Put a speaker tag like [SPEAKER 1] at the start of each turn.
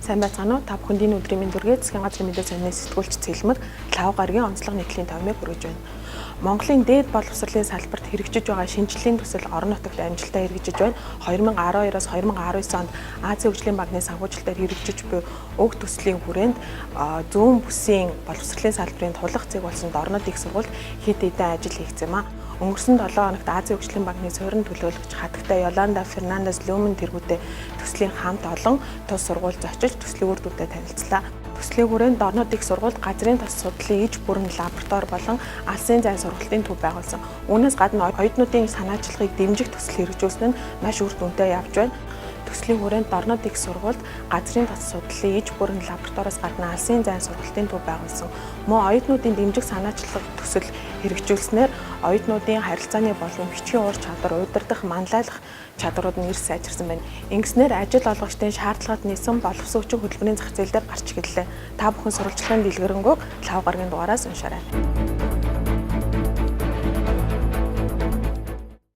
[SPEAKER 1] Сайн байцгаана уу? Та бүхэнд энэ өдрийн мэнд хүргэе. Засгийн газрын мэдээ сонины сэтгүүлч Цэлмэг Лав гарагийн онцлог нийтлийн томьёог хүргэж байна. Монголын дээд боловсролын салбарт хэрэгжиж байгаа шинжлэлийн төсөл орон нутагт амжилттай хэрэгжиж байна. 2012-оос 2019 онд Азийн хөгжлийн банкны санхүүжилтээр хэрэгжиж буй уг төслийн хүрээнд зүүн бүсийн боловсролын салбарын тулах зэг болсон Дорнод их сургуульд хэд хэдэн ажил хийгдсэн юм а. Өнгөрсөн 7 хоногт Азийн хөгжлийн банкны суурин төлөөлөгч хатагтай Йоланда Фернандес Люмен тэргүүтээ төслийн хамт олон тус сургууль зочилж төслийн үр дүнтэй танилцлаа. Төслийн хүрээнд Дорнод их сургуульд газрын тос судлалын иж бүрэн лаборатори болон алсын зайн сургалтын төв байгуулсан. Үүнээс гадна оюутнуудын санаачлагыг дэмжих төсөл хэрэгжүүлсэн нь маш үр дүнтэй явж байна. Төслийн хүрээнд Дорнод их сургуульд газрын тос судлалын иж бүрэн лабораториоос гадна алсын зайн сургалтын төв байгуулсан. Мөн оюутнуудын дэмжих санаачлах төсөл хэрэгжүүлснээр оюутнуудын харилцааны болон бичгийн ур чадвар, удирдах, манлайлах чадварууд нь эрс сайжирсан байна. Ингэснээр ажил олгогчдын шаардлагад нийцсэн боловсон хүчин хөдөлмөрийн зах зээл дээр гарч ирлээ. Та бүхэн сурвалжлагын дэлгэрэнгүй Лав гарагийн дугаараас уншаарай.